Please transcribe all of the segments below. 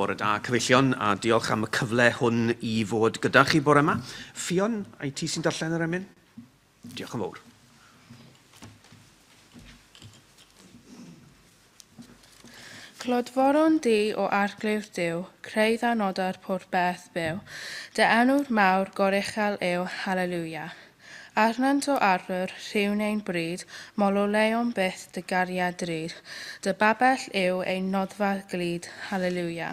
Bore da, cyfeillion, a diolch am y cyfle hwn i fod gyda chi bore yma. Ffion, ai ti sy'n darllen yr emyn? Diolch yn fawr. Clodforon di o Arglwydd Duw, creu dda nodau'r pob beth byw. Dy enw'r mawr goruchel yw, haleluia. Arnant o arwr, rhyw neu'n bryd, mol o leon byth dy gariad drud. Dy babell yw ein noddfa glud, haleluia.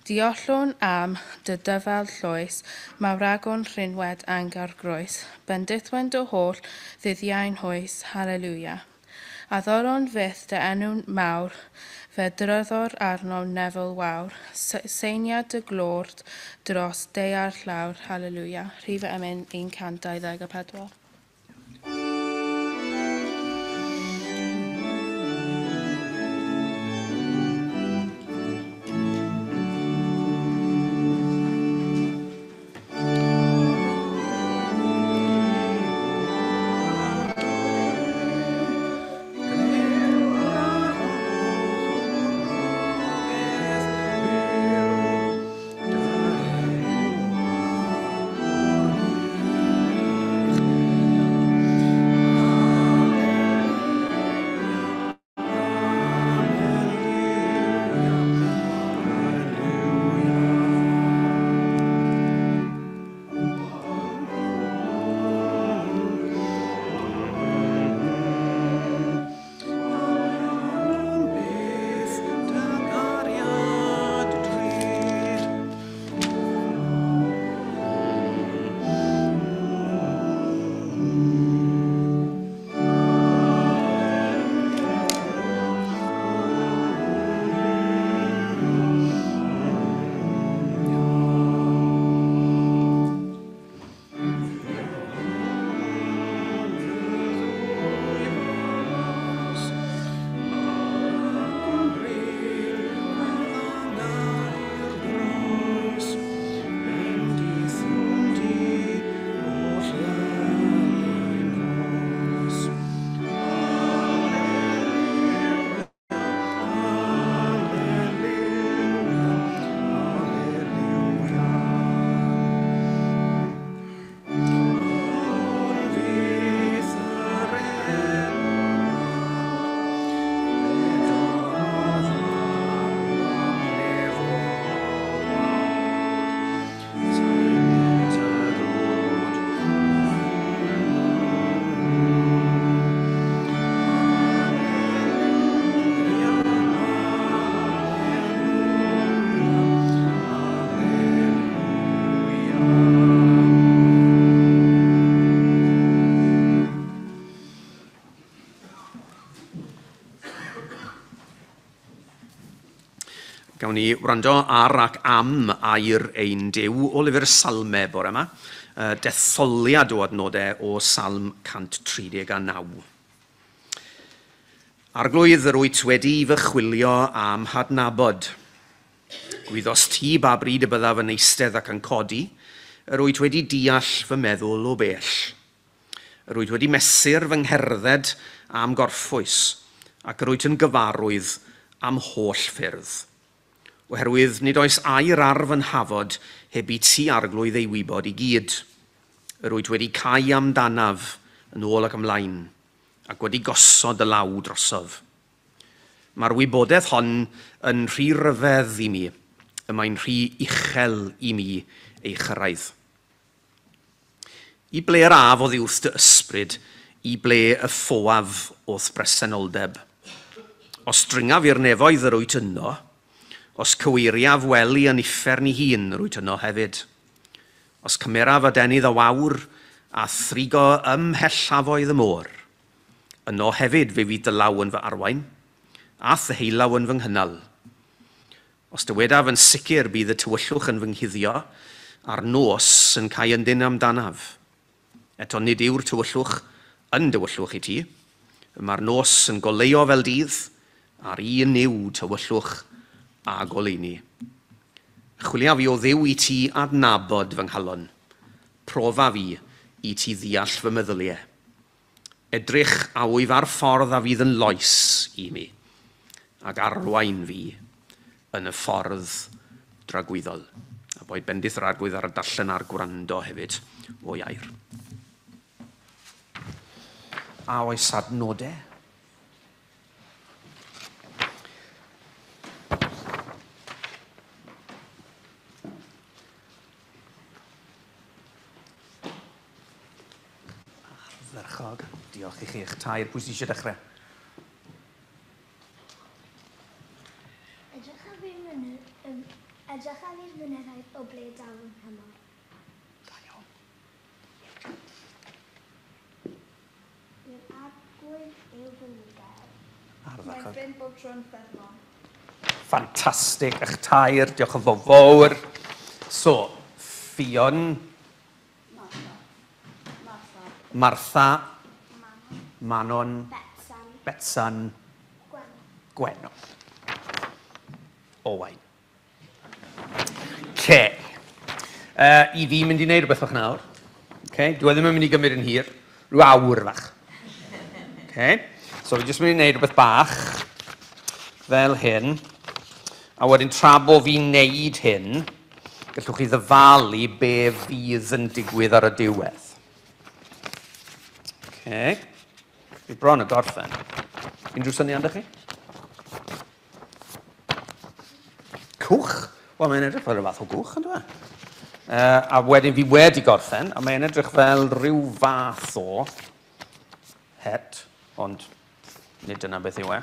Diollwn am dy dyfal llwys, mawragon rhinwed angau'r groes. Bendithwen dy holl ddyddiau'n hoes, haleluia. Addolon fyth dy enw mawr, fe dryddor arno nefol wawr, seiniad dy glord dros daear llawr, haleluia. Rhif emyn 124. Gawn ni wrando ar ac am air ein Duw o lyfr Salmau bore yma, detholiad o adnodau o Salm 139. Arglwydd, yr wyt wedi fy chwilio am hadnabod. Gwyddost ti ba bryd y byddaf yn eistedd ac yn codi, yr wyt wedi deall fy meddwl o bell. Yr wyt wedi mesur fy ngherdded am gorffwys, ac yr wyt yn gyfarwydd am holl ffyrdd. Oherwydd nid oes air ar fy nhafod heb i ti Arglwydd ei wybod i gyd. Yr wyt wedi cau amdanaf yn ôl ac ymlaen, ac wedi gosod y law drosof. Mae'r wybodaeth hon yn rhy ryfedd i mi, y mae'n rhy uchel i mi ei chyrraedd. I ble yr af oddi wrth dy ysbryd, i ble y ffoaf o'th bresenoldeb. Os dringaf i'r nefoedd yr wyt yno, os cyweiriaf wely yn uffern i hun yr wyt yno hefyd. Os cymeraf adenydd o wawr a thrigo ym mhellafoedd y môr, yno hefyd fe fydd dy law yn fy arwain, a thyheilaw yn fy nghynnal. Os dywedaf yn sicr bydd y tywyllwch yn fy nghuddio, a'r nos yn cael yndyn amdanaf. Eto nid yw'r tywyllwch yn dywyllwch i ti. Mae'r nos yn goleuo fel dydd, a'r un yw tywyllwch a goleuni. Chwiliaf fi o Dduw i ti adnabod fy nghalon. Profa fi i ti ddeall fy meddyliau. Edrych a wyf ar ffordd a fydd yn loes i mi, ac arwain fi yn y ffordd dragwyddol. A boed bendith yr Arglwydd ar y darllen a'r gwrando hefyd o'i air. A oes adnodau? Ardderchog. Diolch i chi eich tair. Pwy sydd eisiau dechrau? Edrychaf i'r mynyddoedd o ble daw fy nghymorth. Da iawn. Yr Arglwydd yw fy bugail. Ardderchog. Mae ffrind bob tro'n ffyddlon. Ffantastig, eich tair, diolch yn fawr. So, Ffion. Martha. Martha. Martha. Manon. Betsan. Betsan. Gwenno. Gwenno. Owain. Ce. I fi mynd i wneud rhywbeth fach nawr. Okay? Dwi e ddim yn mynd i gymryd yn hir. Rhyw awr fach. Okay? So fi jyst mynd i wneud rhywbeth bach fel hyn. A wedyn tra bo fi'n wneud hyn, gallwch chi ddyfalu be fydd yn digwydd ar y diwedd. Okay. Fi bron y gorffen. Unrhyw syniad â chi? Cwch? Wel, mae'n edrych fel rhyw fath o gwch, ynddo fe? A wedyn fi wedi gorffen, a mae'n edrych fel rhyw fath o het, ond nid dyna beth yw e.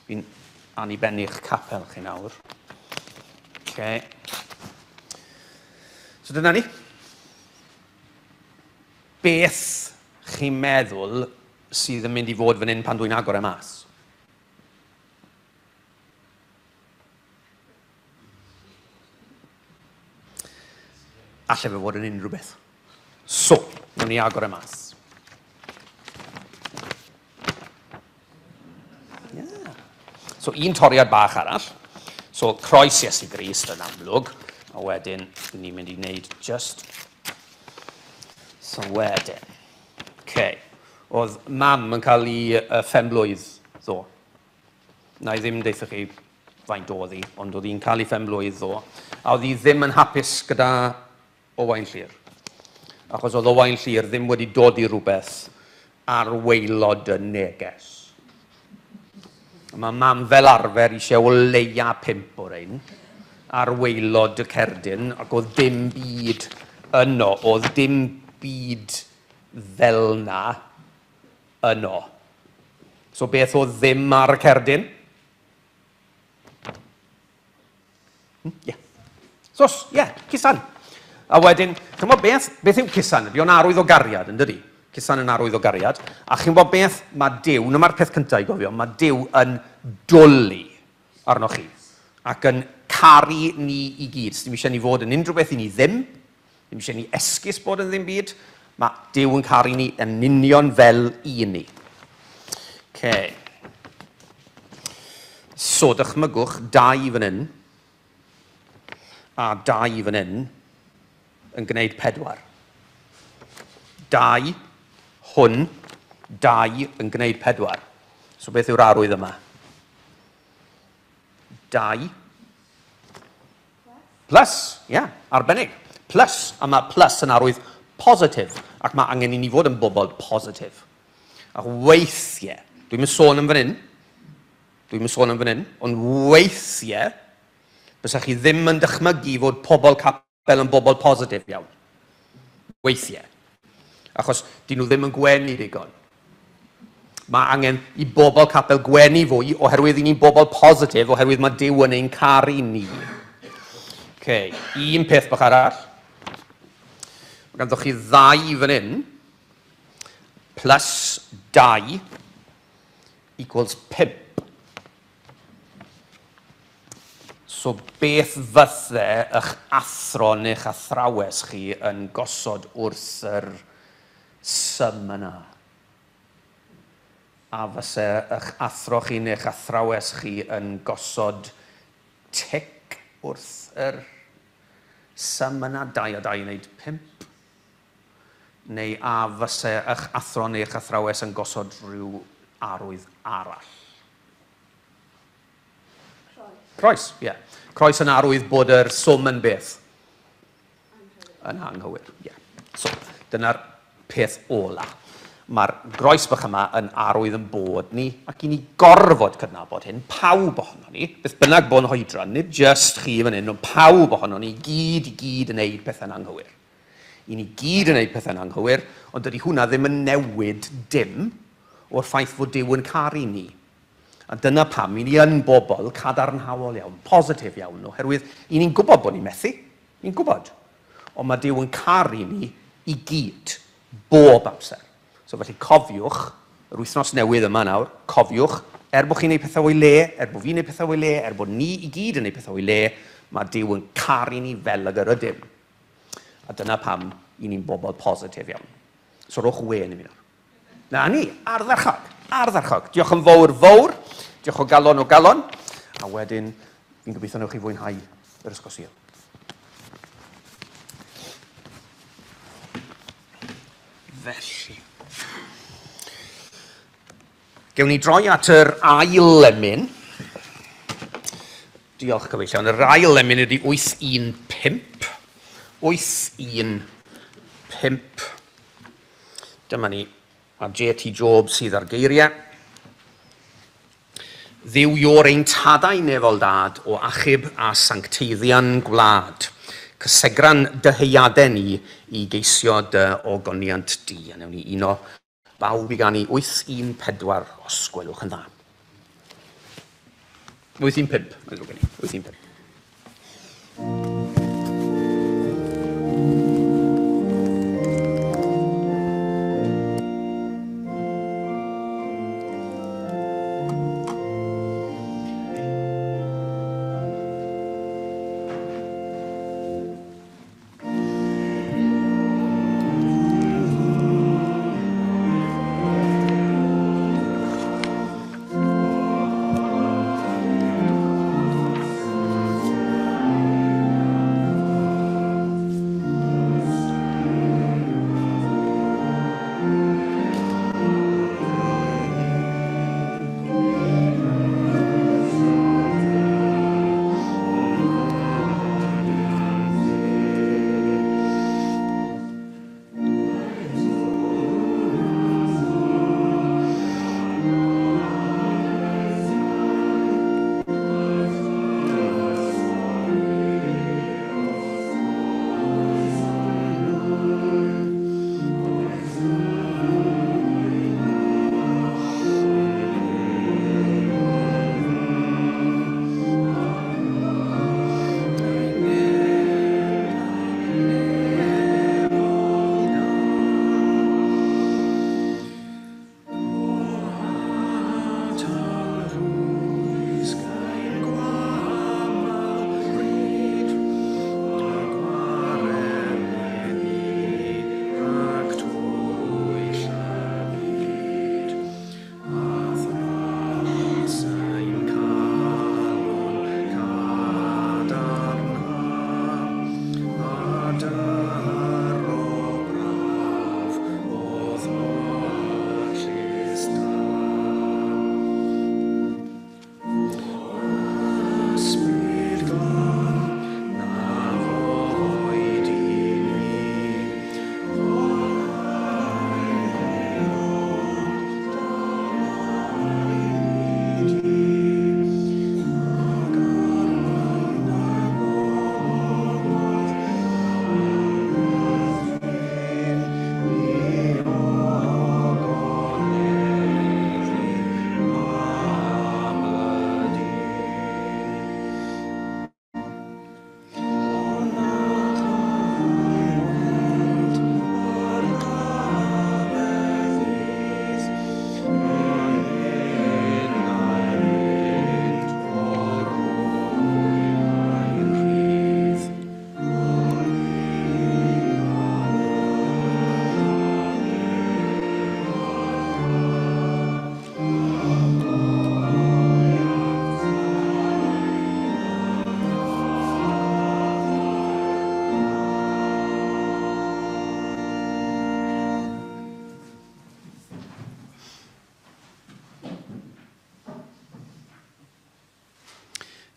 Fi'n annibennu'ch capel chi nawr. Okay. So dyna ni. Beth chi'n meddwl sydd yn mynd i fod fan hyn pan dwi'n agor e mas? Alle fe fod yn unrhyw beth. So, wnawn ni agor e mas. Yeah. So, un toriad bach arall. So, croes Iesu Grist yn amlwg. A wedyn, ni'n mynd i wneud just... So, wedyn. Okay. Oedd mam yn cael ei phenblwydd ddo. Na i ddim deutha chi faint oedd hi, ond oedd hi'n cael ei phenblwydd ddo. A oedd hi ddim yn hapus gyda Owain Llyr. Achos oedd Owain Llyr ddim wedi dod i rhywbeth ar waelod y neges. Mae mam fel arfer eisiau o leia 5 o'r ein ar waelod y cerdyn, ac oedd dim byd yno, oedd dim byd fel na yno. So beth oedd ddim ar y cerdyn? Ie. Sos, ie, cusan. A wedyn, chi'n gwybod beth yw cusan? Ydy o'n arwydd o gariad, yn dydi? Cusan yn arwydd o gariad. A chi'n gwybod beth mae Duw, dyma'r peth cyntaf i gofio, mae Duw yn dwlu arnoch chi ac yn caru ni i gyd. Dim eisiau ni fod yn unrhyw beth i ni ddim, ddim eisiau ni esgus bod yn ddim byd. Mae Duw yn caru ni yn union fel i ni. Okay. So, dychmygwch 2 fan hyn a 2 fan hyn yn gwneud 4. 2, hwn, 2 yn gwneud 4. So beth yw'r arwydd yma? 2 plus, ie, yeah, arbennig. Plus, a mae plus yn arwydd positif, ac mae angen i ni fod yn bobl positif. Ac weithiau, dwi'n mynd sôn am fan hyn, ond weithiau, bysa chi ddim yn dychmygu fod pobl capel yn bobl positif iawn. Weithiau. Achos dyn nhw ddim yn gwenu digon. Mae angen i bobl capel gwenu fwy oherwydd i ni'n bobl positif, oherwydd mae Duw yn ein caru ni. Okay. Un peth bach arall. Mae ganddoch chi 2 fan hyn, plus 2 equals 5. So beth fydde eich athro neu'ch athrawes chi yn gosod wrth yr sum yna? A fyse eich athro chi neu'ch athrawes chi yn gosod tic wrth yr sum yna, 2 a 2 yn gwneud 5? Neu a fyse eich athro neu'ch athrawes yn gosod rhyw arwydd arall? Croes. Croes, ie. Yeah. Croes yn arwydd bod yr swm yn beth? Yn anghywir, ie. Yeah. So, dyna'r peth ola. Mae'r groes bach yma yn arwydd yn bod ni, ac i ni gorfod cydnabod hyn, pawb ohono ni, beth bynnag bo'n hoedran, nid just chi fan hyn, ond pawb ohono ni, gyd i gyd yn neud pethau'n anghywir. I ni gyd yn neud pethau'n anghywir, ond dydy hwnna ddim yn newid dim o'r ffaith fod Duw yn caru ni. A dyna pam i ni yn bobl cadarnhaol iawn, positif iawn, oherwydd i ni'n gwybod bod ni'n methu, ni'n gwybod. Ond mae Duw yn caru ni i gyd, bob amser. So felly cofiwch, yr wythnos newydd yma nawr, cofiwch, er bod chi'n gwneud pethau o'i le, er bod fi'n gwneud pethau o'i le, er bod ni i gyd yn gwneud pethau o'i le, mae Duw yn caru ni fel ag yr ydym. A dyna pam i ni'n bobl positif iawn. So rowch wên i mi nawr. Na ni, ardderchog, ardderchog. Diolch yn fawr fawr, diolch o galon o galon. A wedyn, fi'n gobeithio newch chi fwynhau yr Ysgol Sul. Felly, gewn ni droi at yr ail emyn. Diolch cyfeillion. Yr ail emyn ydy 815. 815. Dyma ni. A J.T. Job sydd ar geiriau. Dduw yw'r ein tadau nefol dad o achub a sancteiddian gwlad. Cysegran dyheuadau ni i geisio dy ogoniant di. A newn ni uno bawb i ganu 814 os gwelwch yn dda. 815, mae'n ddrwg gen i. 815.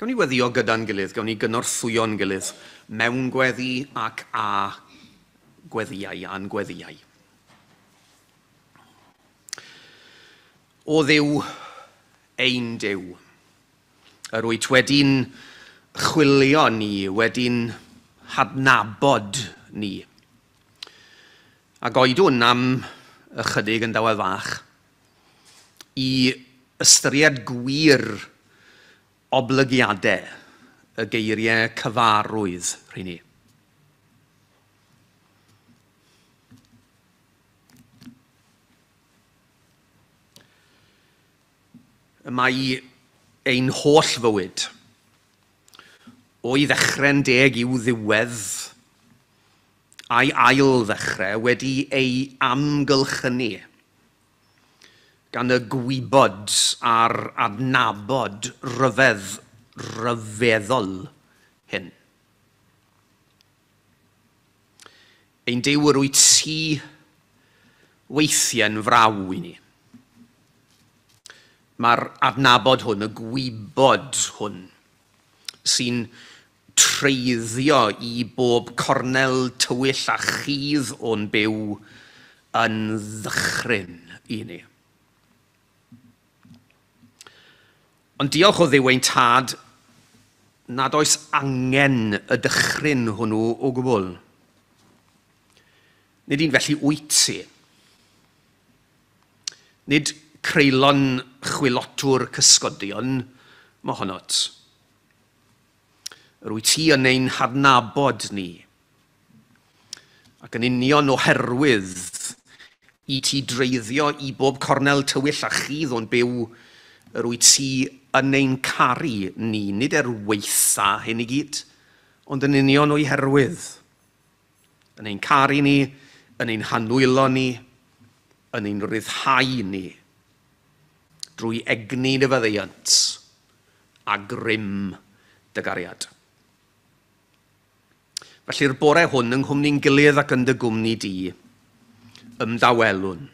Gawn ni weddio gyda'n gilydd, gawn ni gynorthwyo'n gilydd mewn gweddi ac a gweddiau a'n gweddiau. O Dduw, ein Duw, yr wyt wedi'n chwilio ni, wedi'n hadnabod ni. Ac oedwn am ychydig yn dawel fach i ystyried gwir oblygiadau y geiriau cyfarwydd rheini. Y mae ein holl fywyd, o'i ddechrau'n deg i'w ddiwedd, a'i ail ddechrau wedi ei amgylchynu gan y gwybod a'r adnabod rhyfedd rhyfeddol hyn. Ein Duw yr wyt ti weithiau'n fraw i ni. Mae'r adnabod hwn, y gwybod hwn, sy'n treiddio i bob cornel tywyll a chudd o'n byw yn ddychryn i ni. Ond diolch o Dduw ein Tad nad oes angen y dychryn hwnnw o gwbl. Nid un felly wyt ti. Nid creulon chwilotwr cysgodion mohonot. Yr wyt ti yn ein hadnabod ni. Ac yn union oherwydd i ti dreiddio i bob cornel tywyll a chudd o'n byw, yr wyt ti yn ein caru ni, nid er weitha hyn i gyd, ond yn union o'i herwydd. Yn ein caru ni, yn ein hanwylo ni, yn ein rhyddhau ni, drwy egni dy faddeuant a grym dy gariad. Felly'r bore hwn yng nghwmni'n gilydd ac yn dy gwmni di, ymdawelwn.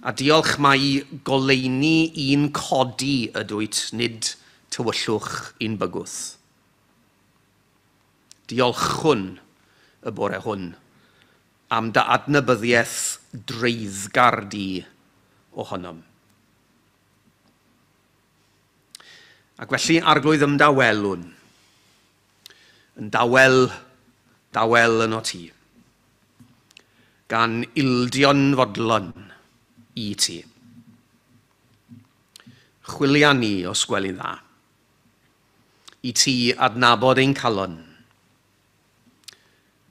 A diolch mai goleuni i'n codi ydwyt, nid tywyllwch i'n bygwth. Diolchwn y bore hwn am dy adnabyddiaeth dreiddgar di ohonom. Ac felly, Arglwydd, ymdawelwn, yn dawel, dawel yno ti, gan ildio'n fodlon i ti. Chwilia ni, os gweli'n dda, i ti adnabod ein calon.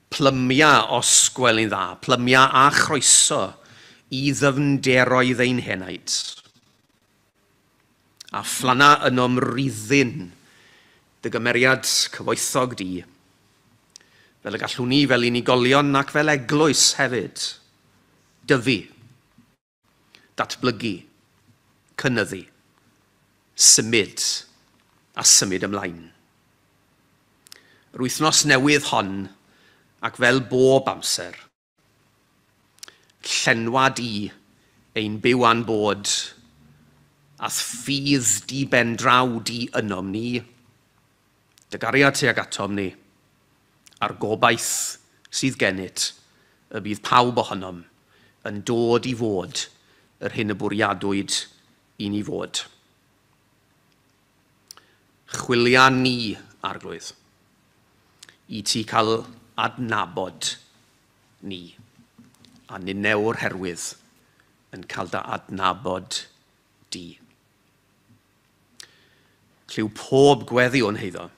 Plymia, os gweli'n dda, plymia a chroeso i ddyfnderoedd ein henaid. A phlanna ynom ruddin dy gymeriad cyfoethog di, fel y gallwn ni fel unigolion ac fel eglwys hefyd, dyfu, datblygu, cynyddu, symud a symud ymlaen. Yr wythnos newydd hon, ac fel bob amser, Llenwa di ein byw a'n bod, a'th ffydd di ben draw di ynom ni, dy gariad tuag atom ni, a'r gobaith sydd gennyt y bydd pawb ohonom yn dod i fod yr hyn y bwriadwyd i ni fod. Chwilia ni, Arglwydd, i ti cael adnabod ni, a ninne o'r herwydd yn cael dy adnabod di. Clyw pob gweddi o'n heiddo,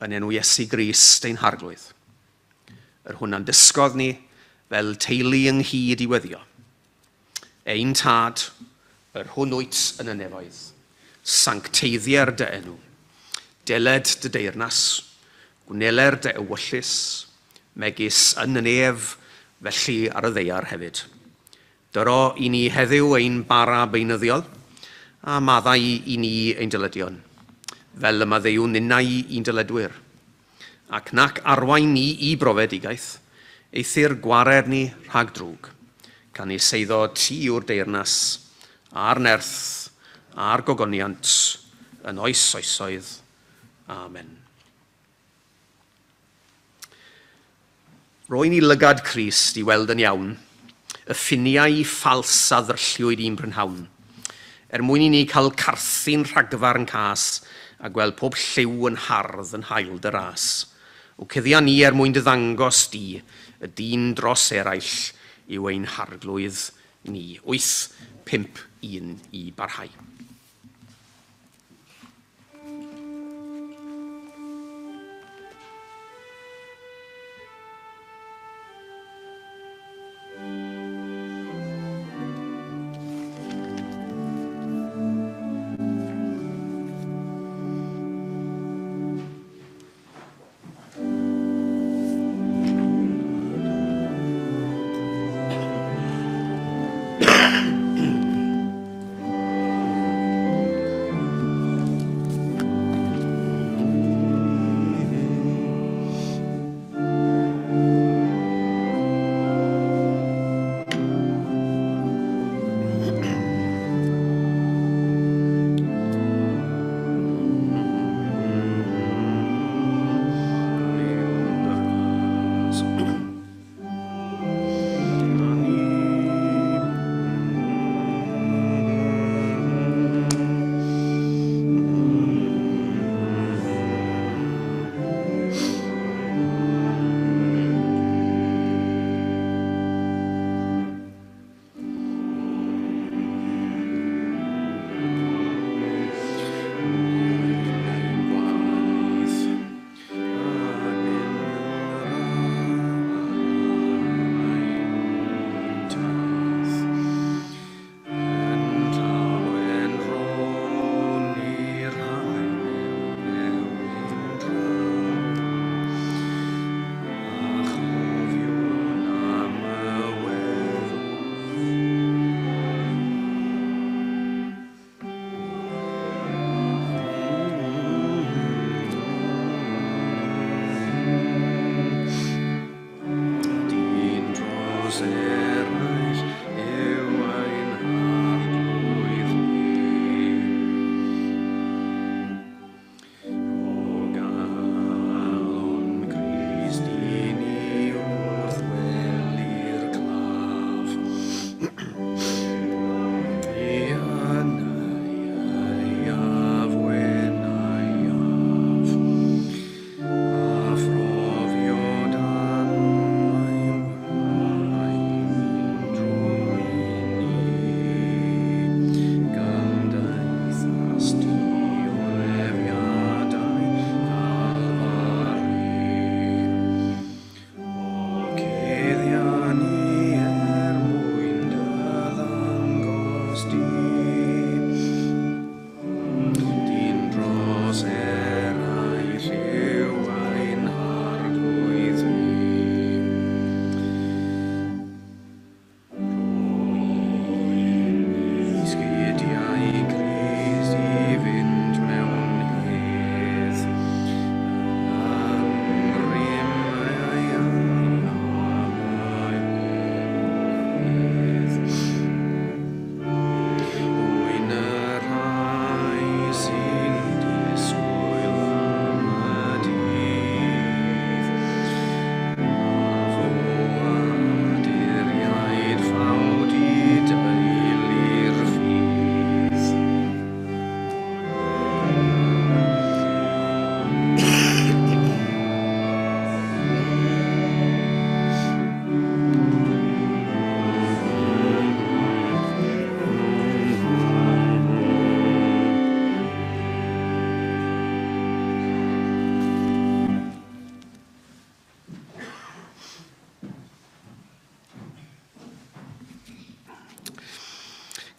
yn enw Iesu Grist ein Harglwydd, yr hwn a'n dysgodd ni fel teulu ynghyd i weddio. Ein Tad, yr hwn wyt yn y nefoedd, sancteiddier dy enw, deled dy deyrnas, gwneler dy ewyllys, megis yn y nef, felly ar y ddaear hefyd. Dyro i ni heddiw ein bara beunyddiol, a maddau i ni ein dyledion, fel y maddeuwn ninnau i'n dyledwyr. Ac nac arwain ni i brofedigaeth, eithr gwared ni rhag drwg, canys eiddo ti yw'r deyrnas, a'r nerth, a'r gogoniant, yn oes oesoedd. Amen. Roi ni lygad Crist i weld yn iawn, y ffiniau ffals a ddrylliwyd i'n prynhawn, er mwyn i ni cael carthu'n rhagfarn cas a gweld pob lliw yn hardd yn haul dy ras. O cuddia ni er mwyn dy ddangos di, y dyn dros eraill yw ein harglwydd ni. 8, 5, 1 i barhau.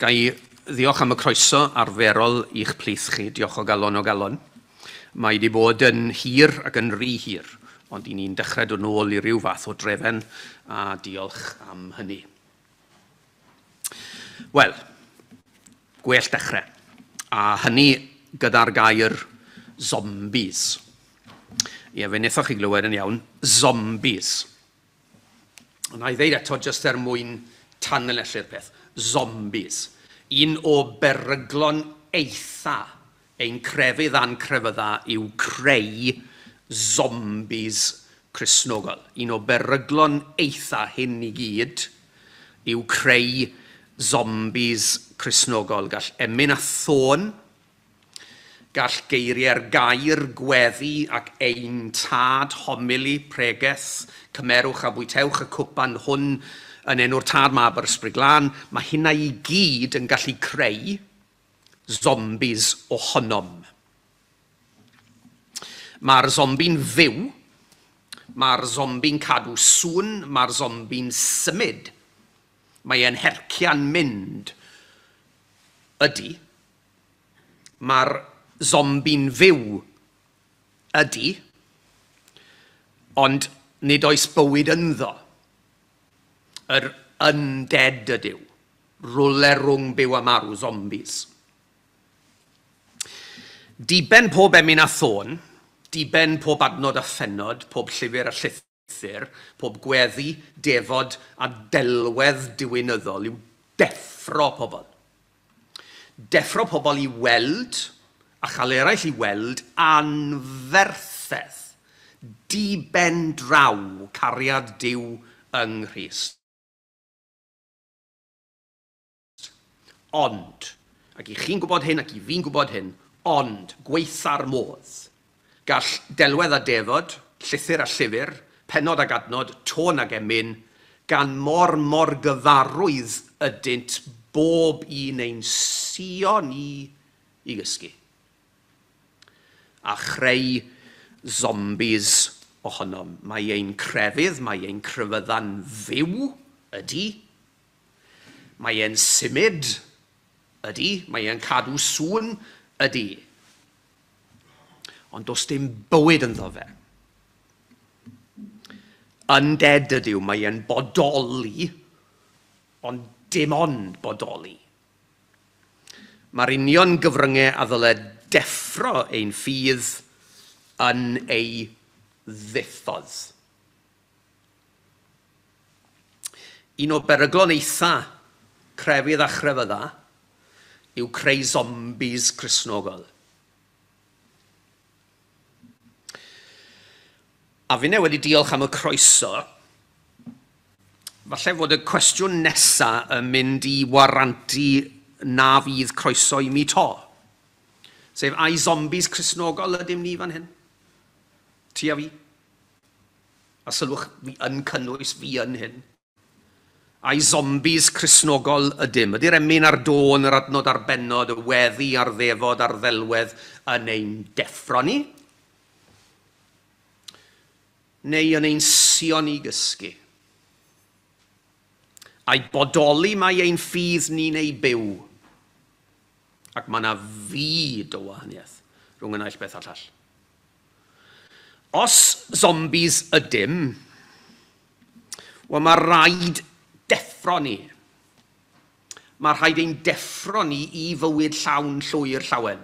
Ga i ddiolch am y croeso arferol i'ch plith chi, diolch o galon o galon. Mae wedi bod yn hir ac yn rhy hir, ond i ni'n dechrau dod nôl i ryw fath o drefen, a diolch am hynny. Wel, gwell dechrau, a hynny gyda'r gair zombies. Ie, fe wnaethoch chi glywed yn iawn, zombies. Ond na i ddeud eto, jyst er mwyn tanlinellu'r peth, zombies. Un o beryglon eitha ein crefydd a'n crefydda yw creu zombies Cristnogol. Un o beryglon eitha hyn i gyd yw creu zombies Cristnogol. Gall emyn a thôn, gall geiriau'r gair, gweddi ac ein tad, homili, pregeth, cymerwch a bwytewch y cwpan hwn yn enw'r Tad, Mab a'r Ysbryd Glân, mae hynna i gyd yn gallu creu zombies ohonom. Mae'r zombi'n fyw, mae'r zombi'n cadw sŵn, mae'r zombi'n symud. Mae e'n hercian mynd. Ydy. Mae'r zombi'n fyw. Ydy. Ond nid oes bywyd ynddo. Yr undead ydyw. Rwle rhwng byw a marw, zombies. Diben pob emyn a thôn, diben pob adnod a phennod, pob llyfr a llythyr, pob gweddi, defod a delwedd diwinyddol yw deffro pobl. Deffro pobl i weld, a chael eraill i weld, anferthedd, diben draw cariad Duw yng Nghrist. Ond, ac i chi'n gwybod hyn ac i fi'n gwybod hyn, ond gweitha'r modd, gall delwedd a defod, llythyr a llyfr, pennod ag adnod, tôn ag emyn, gan mor mor gyfarwydd ydynt bob un ein sïo ni i gysgu. A chreu zombies ohonom. Mae ein crefydd, mae ein crefydda'n fyw, ydy. Mae e'n symud, ydy. Mae e'n cadw sŵn, ydy. Ond does dim bywyd ynddo fe. Undead ydyw, mae e'n bodoli, ond dim ond bodoli. Mae'r union gyfryngau a ddyle deffro ein ffydd yn ei ddiffodd. Un o beryglon eitha crefydd a chrefydda yw creu zombies Cristnogol. A finne wedi diolch am y croeso, falle fod y cwestiwn nesa yn mynd i warantu na fydd croeso i mi to. Sef, ai zombies Cristnogol ydym ni fan hyn? Ti a fi? A sylwch, fi yn cynnwys fi yn hyn. Ai zombies Cristnogol ydym? Ydy'r emyn a'r dôn, yr adnod a'r bennod, y weddi a'r ddefod a'r ddelwedd yn ein deffro ni? Neu yn ein sïo ni gysgu? Ai bodoli mae ein ffydd ni'n ei byw? Ac mae yna fyd o wahaniaeth rhwng y naill beth a'r llall. Os zombies ydym, wel mae rhaid deffro ni. Mae rhaid ein deffro ni i fywyd llawn llwyr llawen.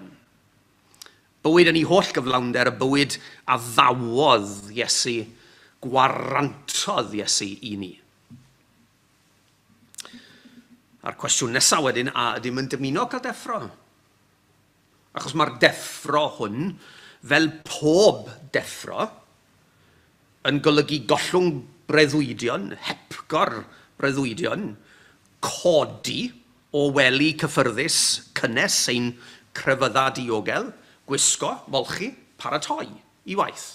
Bywyd yn ei holl gyflawnder, y bywyd a ddawodd Iesu, gwarantodd Iesu i ni. A'r cwestiwn nesaf wedyn, a ydym yn dymuno cael deffro? Achos mae'r deffro hwn, fel pob deffro, yn golygu gollwng breuddwydion, hepgor breuddwydion, codi o wely cyffyrddus cynnes ein crefydda diogel, gwisgo, molchi, paratoi i waith.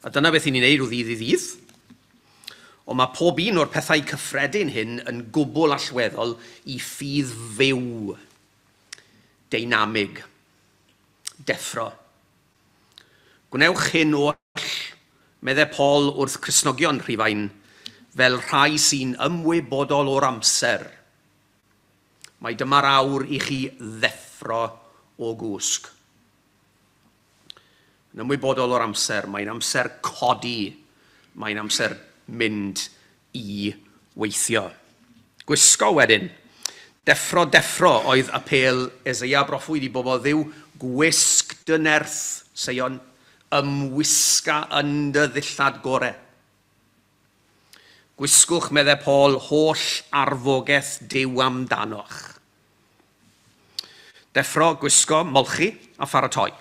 A dyna beth i ni'n neud o ddydd i ddydd. Ond mae pob un o'r pethau cyffredin hyn yn gwbl allweddol i ffydd fyw, deinamig, deffro. Gwnewch hyn oll, medde Paul wrth Cristnogion Rhufain, fel rhai sy'n ymwybodol o'r amser. Mae dyma'r awr i chi ddeffro o gwsg. Yn ymwybodol o'r amser, mae'n amser codi, mae'n amser mynd i weithio. Gwisgo wedyn. Deffro, deffro oedd apêl Eseia broffwyd i bobl Dduw, gwisg dy nerth, Seion, ymwisga yn dy ddillad gore. Gwisgwch, medde Paul, holl arfogaeth Duw amdanoch. Deffro, gwisgo, molchi a pharatoi.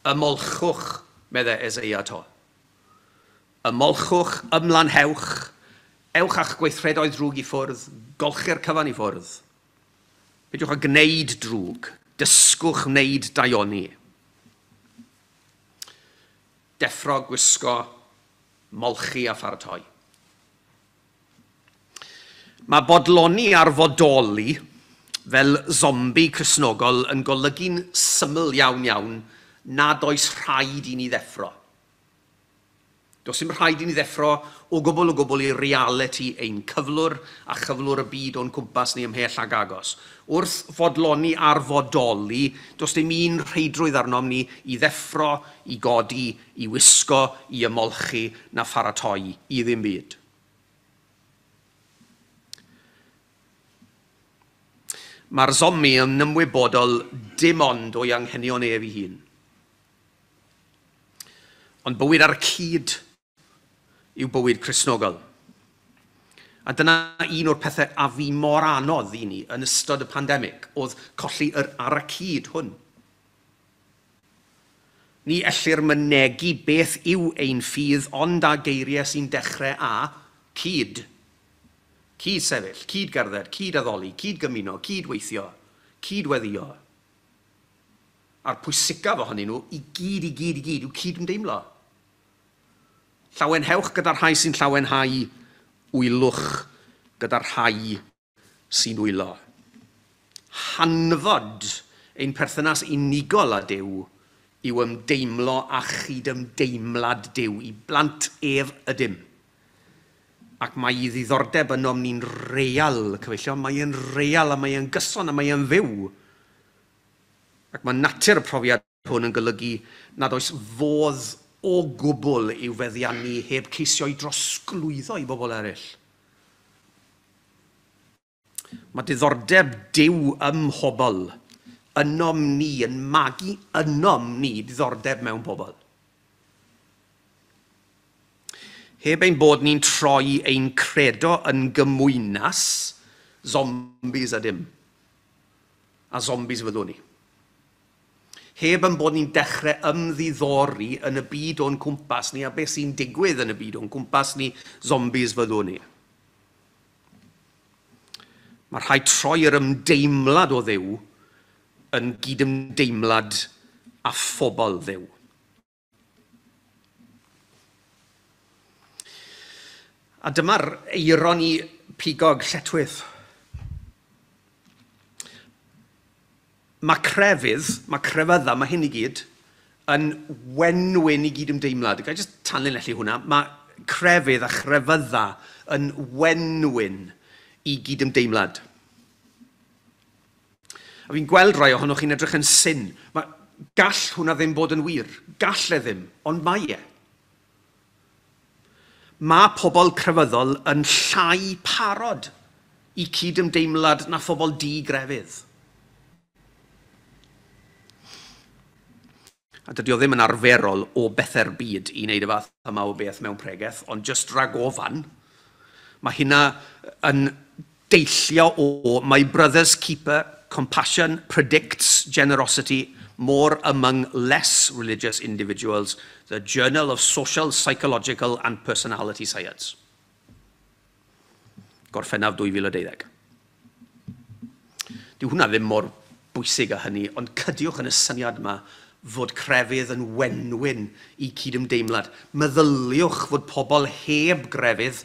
Ymolchwch, meddai Eseia to. Ymolchwch, ymlanhewch, ewch a'ch gweithredoedd drwg i ffwrdd, golchi'r cyfan i ffwrdd. Peidiwch â gwneud drwg, dysgwch wneud daioni. Deffro, gwisgo, molchi a pharatoi. Mae bodloni ar fodoli fel zombi Cristnogol yn golygu'n syml iawn iawn nad oes rhaid i ni ddeffro. Does dim rhaid i ni ddeffro o gwbl o gwbl i realiti ein cyflwr a chyflwr y byd o'n cwmpas ni ymhell ag agos. Wrth fodloni ar fodoli, does dim un rheidrwydd arnom ni i ddeffro, i godi, i wisgo, i ymolchi na pharatoi i ddim byd. Mae'r zombie yn ymwybodol dim ond o'i anghenion ef ei hun. Ond bywyd ar y cyd yw bywyd Cristnogol. A dyna un o'r pethau a fu mor anodd i ni yn ystod y pandemig, oedd colli yr ar y cyd hwn. Ni ellir mynegi beth yw ein ffydd ond â geiriau sy'n dechrau â cyd. Cyd sefyll, cyd gerdded, cyd addoli, cyd gymuno, cyd weithio, cyd weddio. A'r pwysicaf ohonyn nhw i gyd, i gyd, i gyd, yw cyd-ymdeimlo. Llawenhewch gyda'r rhai sy'n llawenhau, wylwch gyda'r rhai sy'n wylo. Hanfod ein perthynas unigol â Duw yw ymdeimlo â chydymdeimlad Duw i blant ef ydym. Ac mae ei ddiddordeb ynom ni'n real, cyfeillion, mae e'n real a mae e'n gyson a mae e'n fyw. Ac mae natur y profiad hwn yn golygu nad oes fodd o gwbl i'w feddiannu heb ceisio'i drosglwyddo i bobl eraill. Mae diddordeb Duw ym mhobl, ynom ni, yn magu ynom ni diddordeb mewn pobl. Heb ein bod ni'n troi ein credo yn gymwynas, zombies a dim. A zombies fyddwn ni. Heb ein bod ni'n dechrau ymddiddori yn y byd o'n cwmpas ni a beth sy'n digwydd yn y byd o'n cwmpas ni, zombies fyddwn ni. Mae rhaid troi'r ymdeimlad o Dduw yn gydymdeimlad â phobl Dduw. A dyma'r eironi pigog lletchwith. Mae crefydd, mae crefydda, mae hyn i gyd, yn wenwyn i gydymdeimlad. Ga i jyst tanlinellu hwnna? Mae crefydd a chrefydda yn wenwyn i gydymdeimlad. A fi'n gweld rhai ohonoch chi'n edrych yn syn. Mae, gall hwnna ddim bod yn wir. Gall e ddim, ond mae e. Mae pobl crefyddol yn llai parod i cydymdeimlad na phobl di-grefydd. A dydy o ddim yn arferol o bethau'r byd i wneud y fath yma o beth mewn pregeth, ond jyst rhagofan, mae hynna yn deillio o My Brother's Keeper, Compassion Predicts Generosity More Among Less Religious Individuals, The Journal of Social, Psychological and Personality Science. Gorffennaf 2012. Dyw hwnna ddim mor bwysig â hynny, ond cydiwch yn y syniad yma fod crefydd yn wenwyn i cydymdeimlad. Meddyliwch fod pobl heb grefydd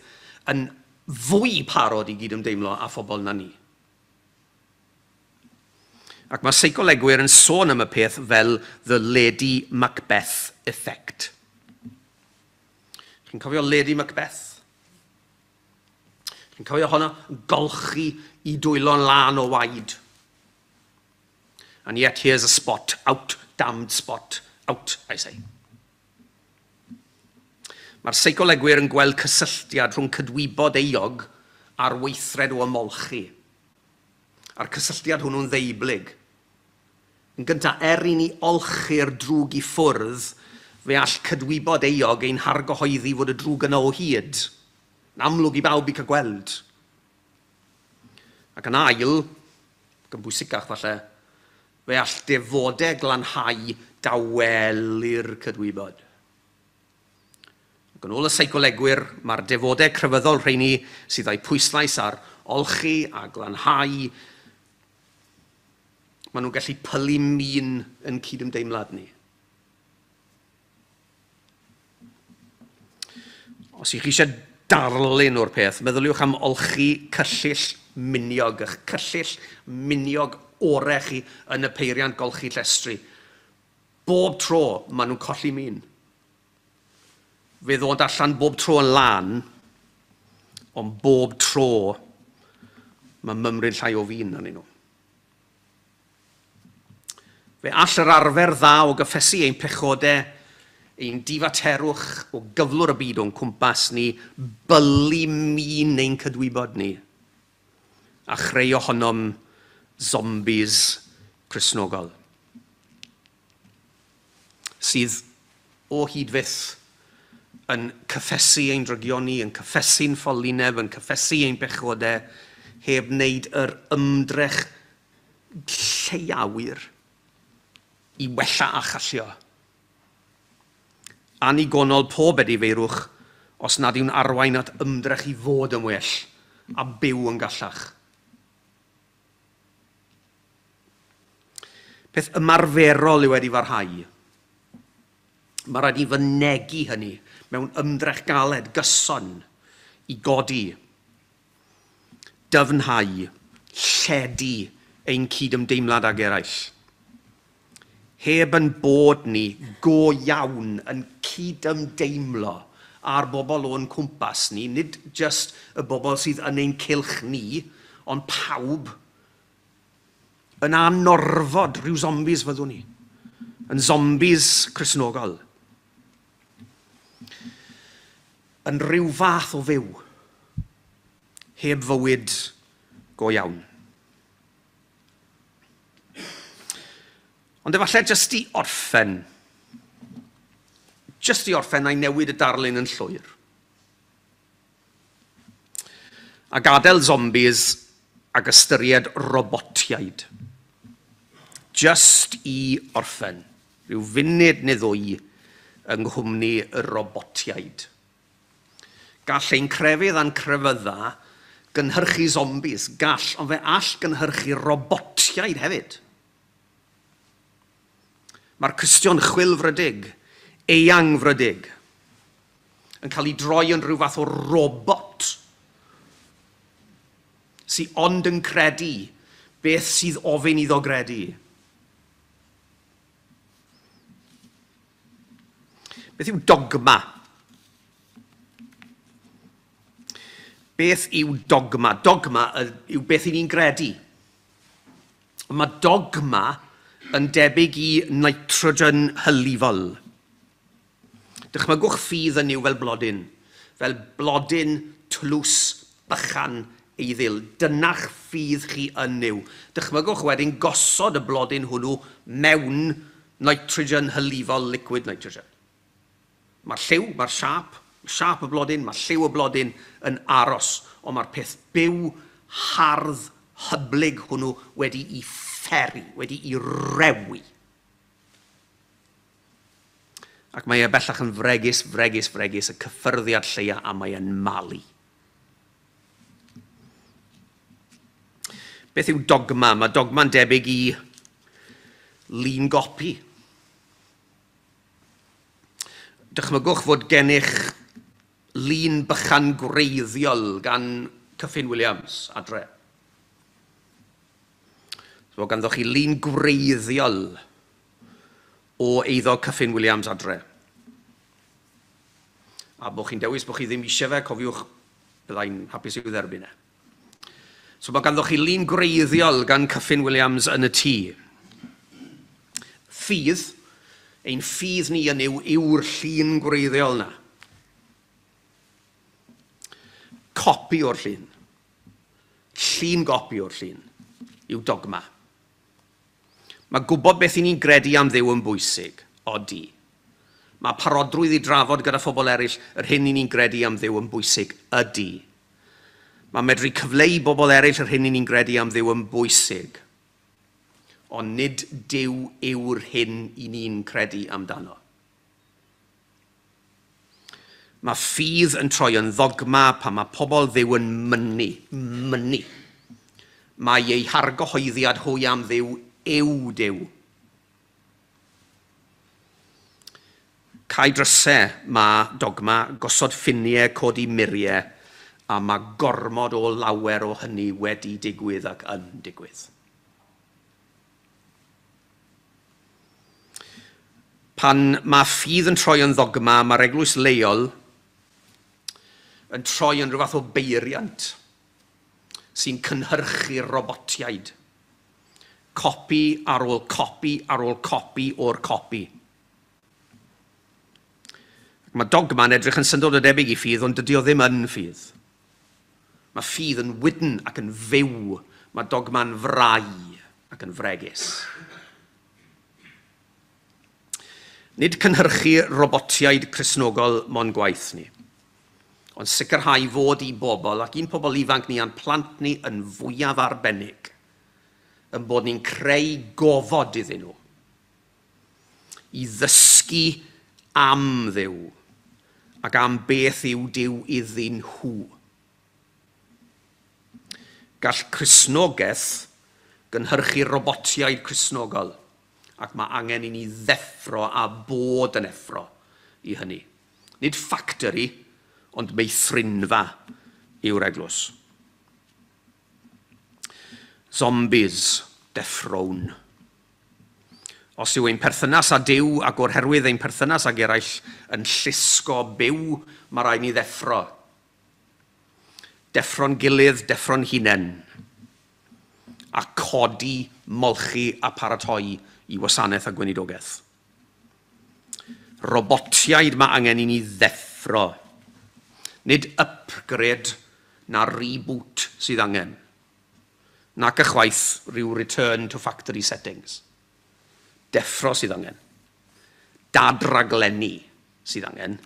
yn fwy parod i gydymdeimlo â phobl na ni. Ac mae seicolegwyr yn sôn am y peth fel the Lady Macbeth effect. Chi'n cofio Lady Macbeth? Chi'n cofio honno? Golchi i dwylo'n lân o waed. And yet here's a spot, out, damned spot, out, I say. Mae'r seicolegwyr yn gweld cysylltiad rhwng cydwybod euog a'r weithred o ymolchi. A'r cysylltiad hwnnw'n ddeublyg. Yn gyntaf, er i ni olchi'r drwg i ffwrdd, fe all cydwybod euog ein hargyhoeddi fod y drwg yno o hyd. Yn amlwg i bawb i cael gweld. Ac yn ail, Ac yn bwysicach falle, fe all defodau glanhau dawelu'r cydwybod. Ac yn ôl y seicolegwyr, mae'r defodau crefyddol rheini sydd â'u pwyslais ar olchi a glanhau, maen nhw'n gallu pylu min yn cydymdeimlad ni. Os ych chi eisiau darlun o'r peth, meddyliwch am olchi cyllyll miniog, eich cyllyll miniog orau chi yn y peiriant golchi llestri. Bob tro maen nhw'n colli min. Fe ddod allan bob tro yn lân, ond bob tro mae mymryn llai o fin arnyn nhw. Fe all yr arfer dda o gyffesu ein pechodau, ein difaterwch o gyflwr y byd o'n cwmpas ni, bylu min ein cydwybod ni, a chreu ohonom zombies Cristnogol, sydd o hyd fyth yn cyffesu ein drygioni, yn cyffesu'n ffolineb, yn cyffesu ein pechodau, heb wneud yr ymdrech lleiawyr i wella a challio. Annigonol pob edifeirwch os nad yw'n arwain at ymdrech i fod yn well a byw yn gallach. Peth ymarferol yw wedi farhau. Mae rhaid i fynegi hynny mewn ymdrech galed gyson i godi, dyfnhau, lledu ein cydymdeimlad ag eraill. Heb yn bod ni go iawn yn cydymdeimlo â'r bobl o'n cwmpas ni, nid jyst y bobl sydd yn ein cylch ni, ond pawb, yn anorfod rhyw zombies fyddwn ni, yn zombies Cristnogol, yn rhyw fath o fyw, heb fywyd go iawn. Ond efallai jyst i orffen, a'i newid y darlun yn llwyr. A gadael zombies ac ystyried robotiaid. Jyst i orffen, rhyw funud neu ddwy yng nghwmni y robotiaid. Gall ein crefydd a'n crefydda gynhyrchu zombies, gall, ond fe all gynhyrchu robotiaid hefyd. Mae'r Cristion chwilfrydig, eangfrydig, yn cael ei droi yn rhyw fath o robot sydd ond yn credu beth sydd ofyn iddo gredu. Beth yw dogma? Beth yw dogma? Dogma yw beth i ni'n gredu. Mae dogma yn debyg i nitrogen hylifol. Dychmygwch ffydd yn yw fel blodyn tlws bychan eiddil. Dyna'ch ffydd chi yn yw. Dychmygwch wedyn gosod y blodyn hwnnw mewn nitrogen hylifol, liquid nitrogen. Mae'r lliw, mae'r siâp y blodyn, mae lliw y blodyn yn aros, ond mae'r peth byw, hardd, hyblyg hwnnw wedi'i fferru, wedi'i rewi. Ac mae e bellach yn fregus, fregus, fregus, y cyffyrddiad lleia, a mae e'n malu. Beth yw dogma? Mae dogma'n debyg i lun gopi. Dychmygwch fod gennych lun bychan gwreiddiol gan Kyffin Williams adre. So ganddoch chi lun gwreiddiol o eiddo Kyffin Williams adre. A bod chi'n dewis bod chi ddim eisiau fe, cofiwch, byddai'n hapus i'w dderbyn e. So mae ganddoch chi lun gwreiddiol gan Kyffin Williams yn y tŷ. Ffydd, ein ffydd ni yn yw'r llun gwreiddiol na. Copi o'r llun. Llun gopi o'r llun yw dogma. Mae gwybod beth i ni'n gredu am Dduw yn bwysig, odi. Mae parodrwydd i drafod gyda phobl eraill yr hyn i ni'n gredu am Dduw yn bwysig, ydy. Mae medru cyfleu i bobl eraill yr hyn i ni'n gredu am Dduw yn bwysig. Ond nid Duw yw'r hyn i ni'n credu amdano. Mae ffydd yn troi yn ddogma pan mae pobl Dduw yn mynnu, mynnu. Mae eu hargyhoeddiad hwy am Dduw yw Duw. Cau drysau mae dogma, gosod ffiniau, codi muriau, a mae gormod o lawer o hynny wedi digwydd ac yn digwydd. Pan mae ffydd yn troi yn ddogma, mae'r eglwys leol yn troi yn rhyw fath o beiriant sy'n cynhyrchu robotiaid. Copi ar ôl copi ar ôl copi o'r copi. Mae dogma'n edrych yn syndod o debyg i ffydd, ond dydy o ddim yn ffydd. Mae ffydd yn wydn ac yn fyw. Mae dogma'n frau ac yn fregus. Nid cynhyrchu robotiaid Cristnogol mo'n gwaith ni, ond sicrhau fod i bobl ac i'n pobl ifanc ni a'n plant ni yn fwyaf arbennig, yn bod ni'n creu gofod iddyn nhw i ddysgu am Dduw ac am beth yw Duw iddyn nhw. Gall Cristnogaeth gynhyrchu robotiaid Cristnogol, ac mae angen i ni ddeffro a bod yn effro i hynny. Nid factory, ond meithrinfa yw'r eglwys. Zombies, deffrown. Os yw ein perthynas â Duw ac o'r herwydd ein perthynas ag eraill yn llusgo byw, mae rhaid ni ddeffro. Deffro'n gilydd, deffro'n hunain. A codi, molchi a paratoi i wasanaeth a gweinidogaeth. Robotiaid mae angen i ni ddeffro. Nid upgrade na reboot sydd angen. Nac ychwaith rhyw return to factory settings. Deffro sydd angen. Dadraglenni sydd angen.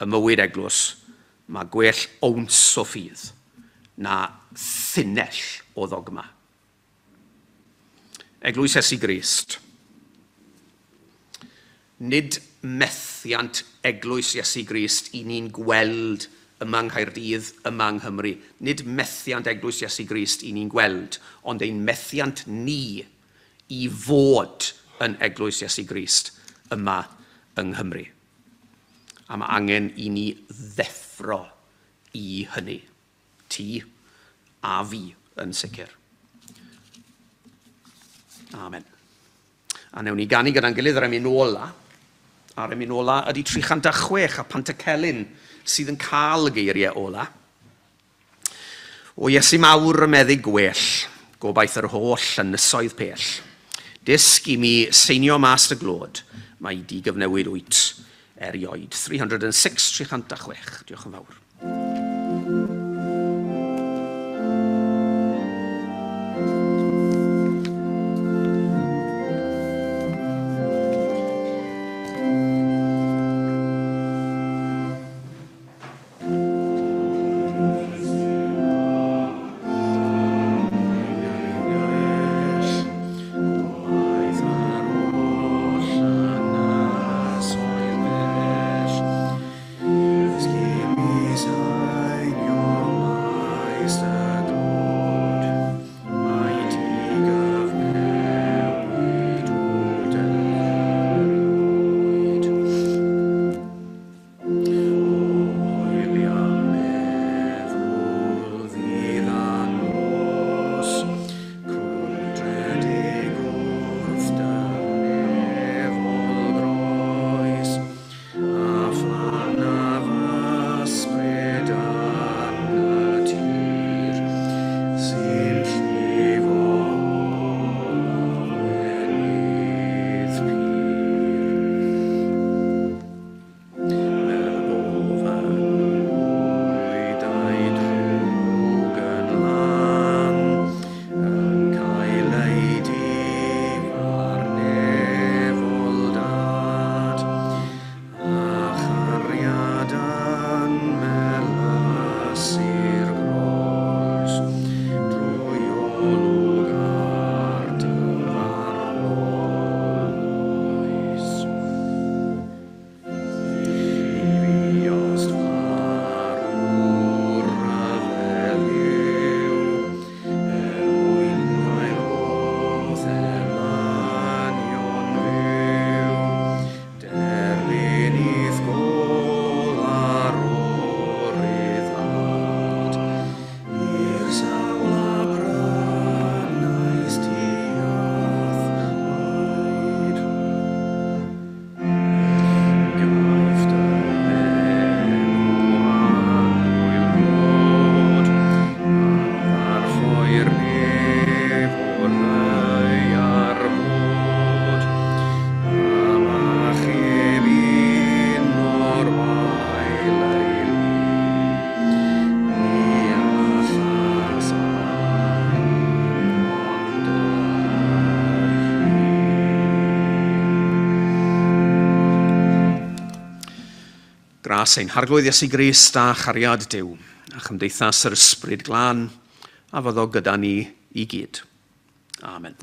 Y mywyd eglwys, mae gwell owns o ffydd na llinell o ddogma. Eglwys Iesu Grist. Nid methiant Eglwys Iesu Grist i ni'n gweld yma yng Nghaerdydd, yma yng Nghymru. Nid methiant Eglwys Iesu Grist i ni'n gweld, ond ein methiant ni i fod yn Eglwys Iesu Grist yma yng Nghymru. A mae angen i ni ddeffro i hynny. Ti a fi yn sicr. Amen. A newn ni ganu gyda'n gilydd yr emyn ola. A'r emyn ola ydy 306 a Pantycelyn sydd yn cael y geiriau ola. O Iesu mawr y meddyg gwell, gobaith yr holl ynysoedd pell. Dysg i mi seinio mas dy glod, mae di gyfnewid wyt erioed. 306, 306. Diolch yn fawr. Gras ein Harglwydd Iesu Grist a chariad Duw, a chymdeithas yr Ysbryd Glân, a fyddo gyda ni i gyd. Amen.